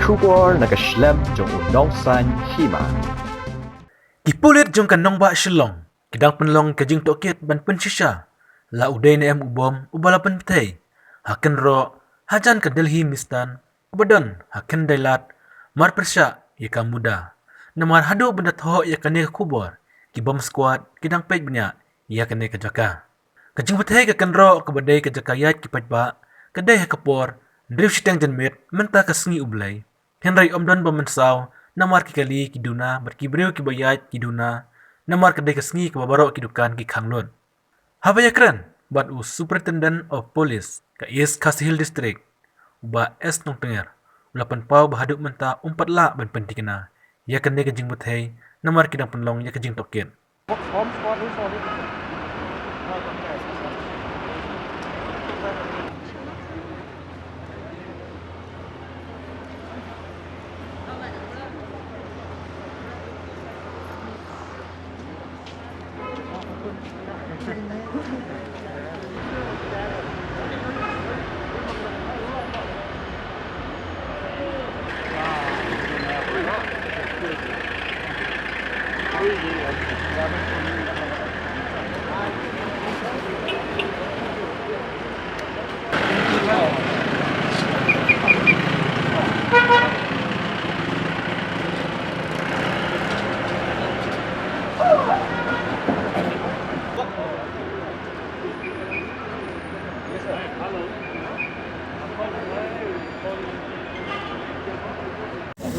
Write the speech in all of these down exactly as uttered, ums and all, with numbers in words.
Khubor na ka shlem jong u nongsan hima. Ki pulit jong ka nongbah Shillong ki dang pynlong ka jingtohkit ban pynshisha la u dei ne em u bom uba la pynpthei ha kynroh hajan ka Delhi Meistan uba don ha Khyndailad, marpyrshah ïa ka Muda. Namar haduh ban da thoh ïa kane ka khubor, ki bomb squad ki dang peit bniah ïa kane ka jaka. Ka jingpynpthei ka kynroh kaba dei ka jaka ïaid ki paidbah ka dei ha ka por hynriew shiteng janmiet mynta ka sngi U Blei. Hynrei ym don ba mynsaw namar ki kali ki duna bad ki briew kiba ïaid ki duna, namar ka dei ka sngi kaba baroh ki dukan ki khang lut. Haba ïakren bad u Superintendent of Police ka East Khasi Hills District, u Bah S Nongtnger, u la pynpaw ba haduh mynta um pat lah ban pynthikna ïa kane ka jingpynpthei namar ki dang pynlong ïa ka jingtohkit.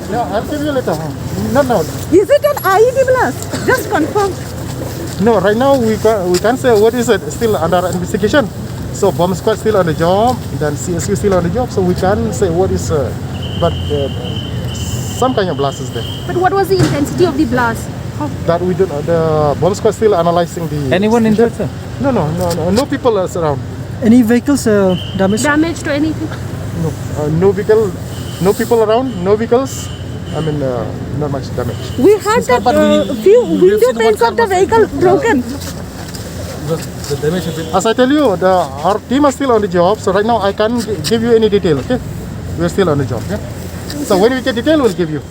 Yeah, I'll give you later. Huh? Not now. Is it an I E D blast? Just confirm. No, right now we can't, we can't say what is it. Still under investigation. So bomb squad still on the job, then C S U still on the job. So we can't say what is, uh, but uh, some kind of blast is there. But what was the intensity of the blast? How? That we don't. The bomb squad still analyzing the. Anyone injured, sir? No, no, no, no. No people is around. Any vehicles uh, damaged? Damage to anything? No, uh, no vehicle, no people around, no vehicles. I mean, uh, not much damage. We heard that uh, few window panes of the vehicle broken. As I tell you, the, our team are still on the job, so right now I can't gi- give you any detail, okay? We're still on the job, okay? So when we get detail, we'll give you.